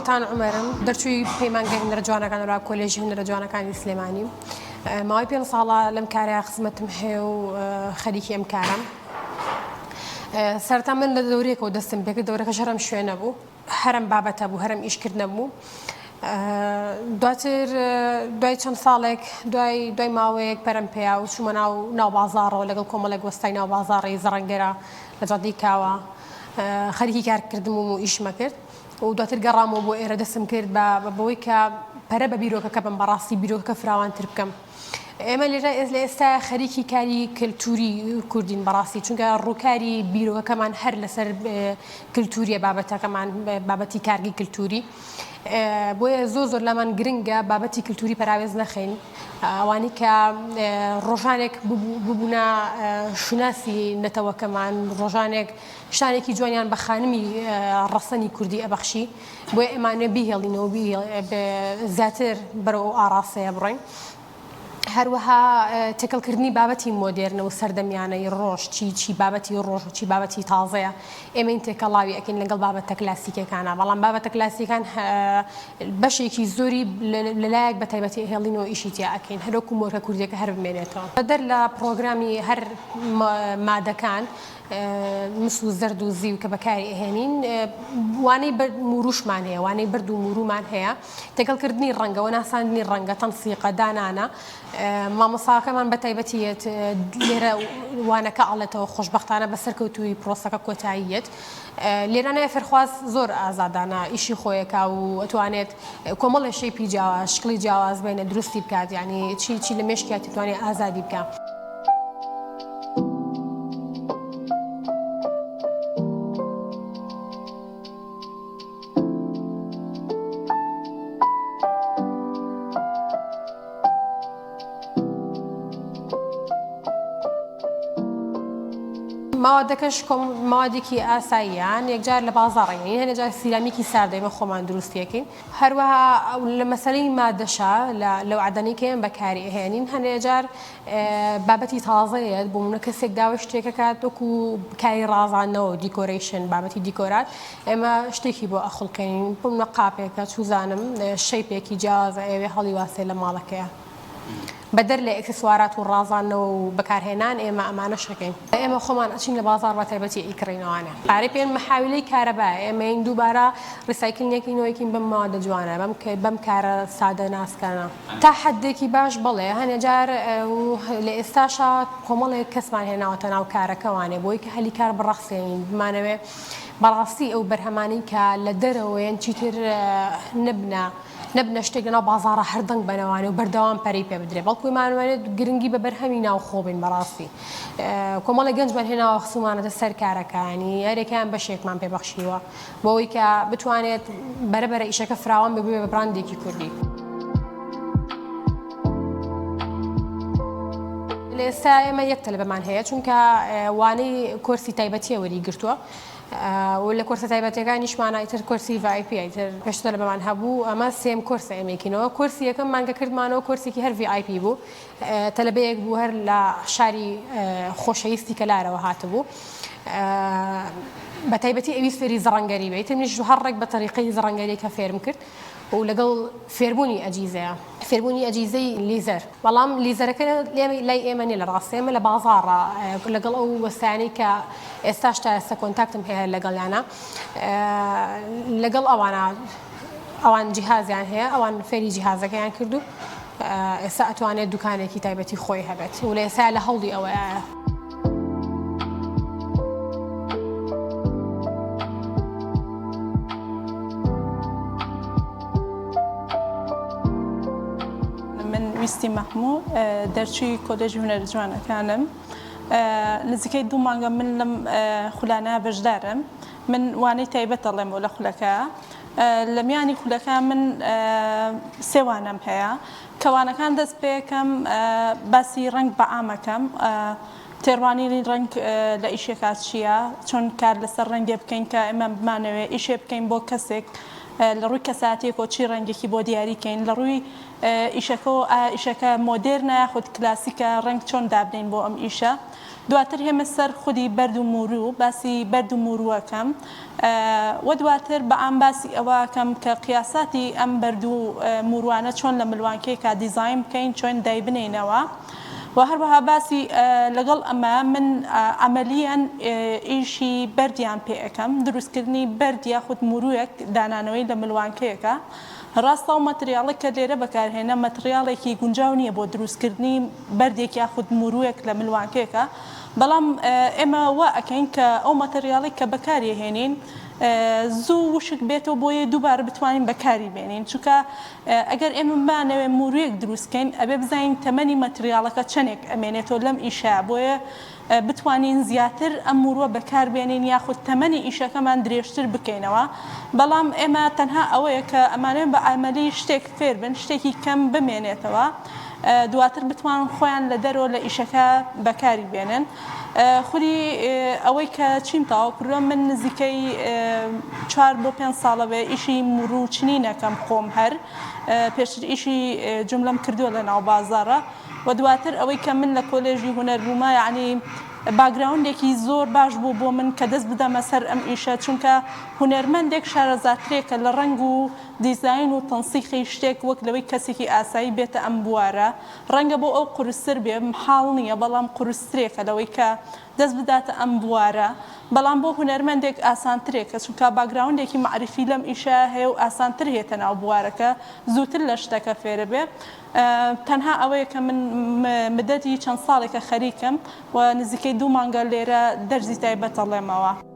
بۆتان عومەرم، دەرچووی پەیمانگای هونەرە جوانەکان وەرا کۆلێژی هونەرە جوانەکانی سلێمانیم. ماوەی پێنج ساڵە لەم کارەیا خزمەتم هەیە و خەریکی ئەم کارەم. سەرەتا من لە دەورەیەکەوە دەستم پێکرد، دەورەکەش هەر ئەم شوێنە بوو، هەر ئەم بابەتە بوو، هەر ئەم ئیشکردنە بوو. دواتر دوای چەند ساڵێک دوای دوای ماوەیەک پەرەم پێیا و چوومە ناو ناو بازاڕەوە لەگەڵ کۆمەڵێک وەستای ناو بازاڕی زەڕەنگەرە لە جادەی کاوە خەریکی کارکردن بووم و ئیشمە کرد و دواتر گەڕامەوە بۆ ئێرە دەستم کرد بە بەوەی کە پەرە بە بیرۆکەکە بم بەڕاستی بیرۆکەکە فراوانتر بکەم. ئێمە لێرە لە ئێستا خەریکی کاری کەلتوری کوردین بەڕاستی چونکە ڕووکاری بیرۆکەکەمان هەر لەسەر کلتوریە بابەتەکەمان بابەتی کارگەی کلتوری بۆیە زۆر زۆر لامان گرنگە بابەتی کلتوری پەراوێز نەخەین ئەوانی کە ڕۆژانێک ببوونە شوناسی نەتەوەکەمان ڕۆژانێک شانێکی جوانیان بە خانمی ڕەسەنی کوردی ئەبەخشی بۆیە ئەمانەوێ بیهێڵینەوە زیاتر بەرەو ئەو ئاڕاستەیە بڕۆین. هەروەها تێکەڵکردنی بابەتی مۆدێرنە و سەردەمیانەی ڕۆژ چی چی بابەتی ڕۆژ و چی بابەتی تازەیە ئێمەین تێکەڵاوی ئەکەین لەگەڵ بابەتە کلاسیکەکانە بەڵام بابەتە کلاسیکان بەشێکی زۆری لەلایەک بە تایبەتی ئەهێڵینەوە ئیشی تیا ئەکەین هەروەکو مۆرکە کوردیەکە هەر بمێنێتەوە بەدەر لە پڕۆگرامی هەر مادەکان مس و زەرد و زیو کە بەکاری ئەهێنین وانەی بەرد موروشمان هەیە وانەی بەرد و مورومان هەیە تێکەڵکردنی ڕەنگە و ناساندنی ڕەنگە تەنسیقە دانانە مامۆساکەمان بە تایبەتیت لێرە وانەکە ئەڵێتەوە خۆشببختانە بە سەرکەوتووی پرۆسەکە کۆتاییەت لێرانە فێرخواز زۆر ئازادانە ئیشی خۆیەکا و ئەتوانێت کۆمەڵێ shape ی جیاواز شکڵی جیاواز بێنێ دروستی بکات یعنی چی چی لە مێشکیاتی توانێت ئازادی بکە. مەوادەکەش کۆم مەوادێکی ئاساییان یەکجار لە بازاڕێنین هەنێ جار سیرامیکی ساردە ئێمە خۆمان دروستیەکەین هەروەها لە مەسەلەی مادەشا لە لەو عەدەنەی کە ئێمە بەکاری ئەهێنین هەنێ جار بابەتی تازەیەت بۆ منە کەسێک داوای شتێک ئەکات وەکو کاری ڕازاندنەوە decoration بابەتی دیکۆرات ئێمە شتێکی بۆ ئەخوڵقێنین بۆ منە قاپێکە چوزانم shape ێکی جیاوازە ئەیەوێ هەڵیواسێ لە ماڵەکەیا. بەدەر لە ئێکسسوارات و ڕازاندنەوە و بەکارهێنان ئێمە ئەمانەش ئەکەین. ئێمە خۆمان ئەچین لە بازاڕ بە تایبەتی ئەیکڕینەوانێ پارەی پێن محاویلەی کارەبایە ئێمە ین دووبارە recycle نەکەینەوە یەکین بەم مەوادە جوانە بەم بەم کارە سادە ناسکانە. تا حەدێکی باش بەڵێ هەنێ جار و لە ئێستاشا کۆمەڵێک کەسمان هێناوەتە ناو کارەکەوانێ بۆی کە هەلی کار بڕەخسێنین بمانەوێ بەڕاستی ئەو بەرهەمانەی کە لە دەرەوەیەن چیتر نەبنە نەبنە شتێک لەناو بازاڕا هەر دەنگ بەنەوانێ و بەردەوام پەرەی پێ بدرێ بەڵکو ئێمانوێت گرنگی بە بەرهەمی ناوخۆ بین بەڕاستی کۆمەڵێک گەنجمان هێناوە خسومانەتە سەر کارەکانی هەرێکیان بەشێکمان پێ بەخشیوە بۆ ئەوەی کە بتوانێت بەرە بەرە ئیشەکە فراوان ببێ بە براندێکی کوردی. لە ئێستا ئێمە یەک تەلەبەمان هەیە چونکە وانەی کۆرسی تایبەتیە وەری گرتووە و لە کۆرسە تایبەتیەکانیشمانا ئیتر کۆرسی VIP ئیتر پێشتر تەلەبەمان هەبوو ئەمە سێیەم کۆرسە ئێمەیکینەوە کۆرسی یەکەممان کە کردمانەوە کۆرسێکی هەر VIP بوو تەلەبەیەک بوو هەر لە شاری خۆشەویستی کەلارەوە هاتبوو بە تایبەتی ئەویست فێری زڕەنگەری بێ ئیتر منیش هەر ڕێک بە تەریقەی زڕەنگەری کە فێرم کرد و لەگەڵ فێربوونی ئەجیزەیە فێربوونی ئەجیزەی لیزەر بەڵام لیزەرەکە لای ئێمە نیە لە ڕاستی ئێمە لە بازاڕە لەگەڵ ئەو وەستایانەی کە ئێستاش تا ئێستا contact م هەیە لەگەڵیانە لەگەڵ ئەوانە ئەوان جیهازیان هەیە ئەوان فێری جیهازەکەیان کردو ئێستا ئەتوانێت دوکانێکی تایبەتی خۆی هەبێت و لە ئێستا لە هەوڵی ئەوەیە. من ویستی مەحموو دەرچووی کۆلێژی هونەرە جوانەکانم نزیکەی دوو مانگە من لەم خولانە بەشدارم من وانەی تایبەت ئەڵێمەوە لە خولەکە لە میانی خولەکە من سێ وانەم هەیە کە وانەکان دەست پێکەم باسی ڕەنگ بە عامەکەم تێڕوانینی ڕەنگ لە ئیشێکا چییە چۆن کار لەسەر ڕەنگێ بکەین کە ئێمە بمانەوێ ئیشێ بکەین بۆ کەسێک لە ڕووی کەساتیەکەوە چی ڕەنگێکی بۆ دیاری کەین لە ڕووی ئیشەکەەوە ئایا ئیشەکە مۆدێرنە یاخود کلاسیکە ڕەنگ چۆن دابنین بۆ ئەم ئیشە. دواتر هێمە سەر خودی بەرد و موروو باسی بەرد و مورووەکەم وە دواتر بە عام باسی ئەوە ئەکەم کە قیاساتی ئەم بەرد و موروانە چۆن لە ملوانکەیەکا دیزاین بکەین چۆن دایبنێینەوە وە هەروەها باسی لەگەڵ ئەمە من عەمەلیەن ئیشی بەردیان پێ ئەکەم دروستکردنی بەرد یاخود مورووێک دانانەوەی لە ملوانکەیەکا ڕاستە ئەو مەتریاڵەی کە لێرە بەکارهێنا مەتریاڵێکی گونجاو نییە بۆ دروستکردنی بەردێک یاخود مورووێک لە ملوانکەیەکا بەڵام ئێمە وا ئەکەین کە ئەو مەتریاڵەی کە بەکاری ئەهێنین زوو وشک بێتەوە بۆیە دووبارە بتوانین بەکاری بێنین چونکە ئەگەر ئێمە بمانەوێ مورووێک دروست کەین ئەبێ بزانین تەمەنی مەتریاڵەکە چەنێک ئەمێنێتەوە لەم ئیشە بۆیە بتوانین زیاتر ئەم موروە بەکار بێنین یاخود تەمەنی ئیشەکەمان درێژتر بکەینەوە بەڵام ئێمە تەنها ئەوەیە کە ئەمانەوێت بە عەمەلی شتێک فێر بن شتێکی کەم بمێنێتەوە دواتر بتوانن خۆیان لە دەرەوە لە ئیشەکە بەکاری بێنن خودی ئەوەی کە چیم تەواو کردووە من نزیکەی چوار بۆ پێنج ساڵە بێ ئیشی موروو چنینەکەم خۆم هەر پێشتر ئیشی جوملەم کردووە لە ناو بازاڕە وە دواتر ئەوەی کە من لە کۆلێژی هونەر بوومە یەعنی باکگراوندێکی زۆر باش بوو بۆ من کە دەست بدەمە سەر ئەم ئیشە چونکە هونەرمەندێک شارەزاترێکە لە ڕەنگ و دیزاین و تەنسیقی شتێک وەک لەوەی کەسێکی ئاسایی بێتە ئەم بوارە ڕەنگە بۆ ئەو قورستر بێ محاڵ نییە بەڵام قورسترێکە لەوەی کە دەست بداتە ئەم بوارە بەڵام بۆ هونەرمەندێک ئاسانترێکە چونکە باکگراوندێکی مەعریفی لەم ئیشە هەیە و ئاسانتر هێتە ناو بوارەکە زووتر لە شتەکە فێرەبێ تەنها ئەوەیە کە من مدەتی چەند ساڵێکە خەریکم و نزیکەی دوو مانگە لێرە دەرزی تایبەت ئەڵێمەوە.